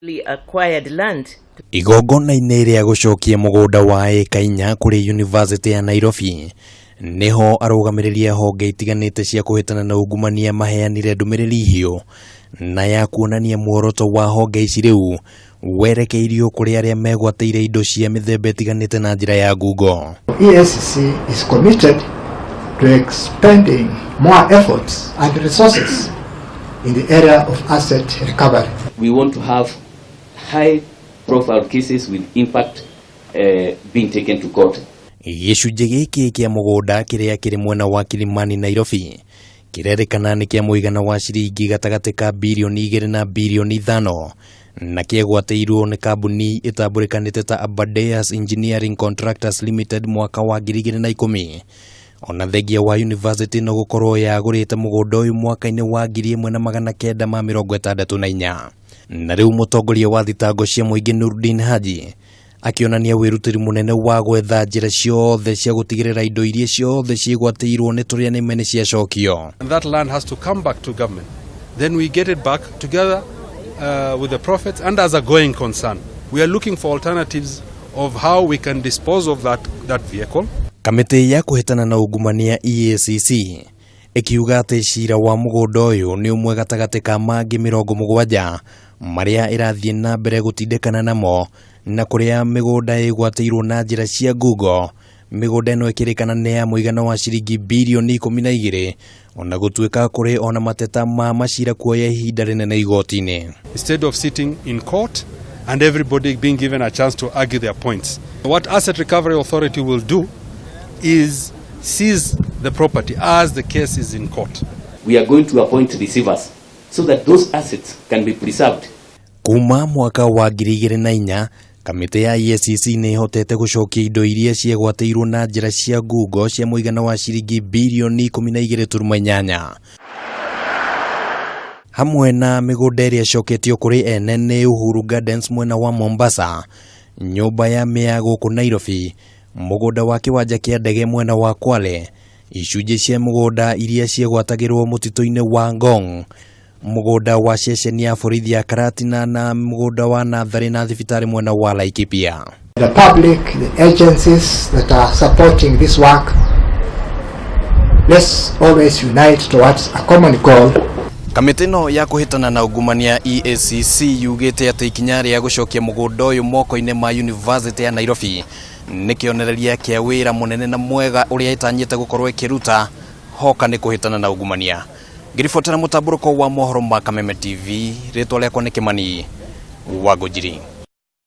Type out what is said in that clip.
Acquired land. Igongona-inĩ rĩa gũcokia mũgũnda wa ĩka 4 kũrĩ Yunivasĩtĩ ya Nairobi, nĩho arũgamĩrĩri a honge itiganĩte cia kũhĩtana na ungumania maheanire ndũmĩrĩri hiũ na ya kuonania muoroto wa honge ici rĩu werekeirio kũrĩ arĩa megwatĩire indo cia mĩthemba ĩtiganĩte na njĩra ya ngungo. EACC is committed to expending more efforts and resources in the area of asset recovery. We want to have high profile cases with impact being taken to court. Gĩcunjĩ gĩkĩ kĩa mũgũnda kĩrĩa kĩrĩ mwena wa Kilimani, Nairobi, kĩrerĩkana nĩ kĩa mũigana wa ciringi gatagatĩ ka birioni 2 na birioni 5, na kĩegwatĩirwo nĩ kambuni ĩtambũrĩkanĩte ta Aberdares Engineering Contractors Limited mwaka wa 2010. Ona thengia wa university no gũkorwo yagũrĩte mũgũnda ũyũ mwaka-inĩ wa 1964. Na rĩu mũtongoria wa thitango cia mũingĩ Nurdin Haji akĩonania wĩrutĩri mũnene wa gwetha njĩra ciothe cia gũtigĩrĩra indo iria ciothe ciĩgwatĩirwo nĩ tũrĩa nĩme nĩ ciacokio. And that land has to come back to government. Then we get it back together with the profits and as a going concern. We are looking for alternatives of how we can dispose of that vehicle. Kamĩtĩ ya kũhĩtana na ungumania EACC ĩkiuga atĩ cira wa mũgũnda ũyũ nĩ ũmwe gatagatĩ ka mangĩ 70 marĩa ĩrathiĩ na mbere gũtindĩkana namo, na kũrĩa mĩgũnda ĩgwatĩirwo na njĩra cia ngungo. Mĩgũnda ĩno ĩkĩrĩkana nĩ ya mũigana wa ciringi birioni 12, ona gũtuĩka kũrĩ ona mateta ma macira kuoya ihinda rĩnene igoti-inĩ. Instead of sitting in court and everybody being given a chance to argue their points. What Asset Recovery Authority will do is seize the property as the case is in court. We are going to appoint receivers so that those assets can be preserved. Kuma mwaka wa 2004, kamĩtĩ ya EACC nĩ ĩhotete gũcokia indo iria ciegwatĩirwo na njĩra cia ngungo cia mũigana wa ciringi birioni 12.8, hamwe na mĩgũnda ĩrĩa ĩcoketio kũrĩ ene nĩ Uhuru Gardens mwena wa Mombasa, nyũmba ya Mĩa gũkũ Nairobi, mũgũnda wa kĩwanja kĩa ndege mwena wa Kwale, icunjĩ cia mũgũnda iria ciegwatagĩrwo mũtitũ-inĩ wa Ngong, mũgũnda wa ceceni ya borithi ya Karatina na mũgũnda wa natharĩ na thibitarĩ mwena wa Laikipia. The public, the agencies that are supporting this work, let's always unite towards a common goal. Kamĩtĩ ĩno ya kũhĩtana na ungumania EACC yugĩte atĩ ikinya rĩa gũcokia mũgũnda ũyũ moko-inĩ ma University ya Nairobi nĩ kĩonereria kĩa wĩra mũnene na mwega ũrĩa ĩtanyĩte gũkorwo ĩkĩruta hoka nĩ kũhĩtana na ungumania. Ngĩribotera mũtambũrũko wa mohoro ma Kameme TV, rĩtwa rĩakwa nĩ Kĩmani wa Ngũnjiri.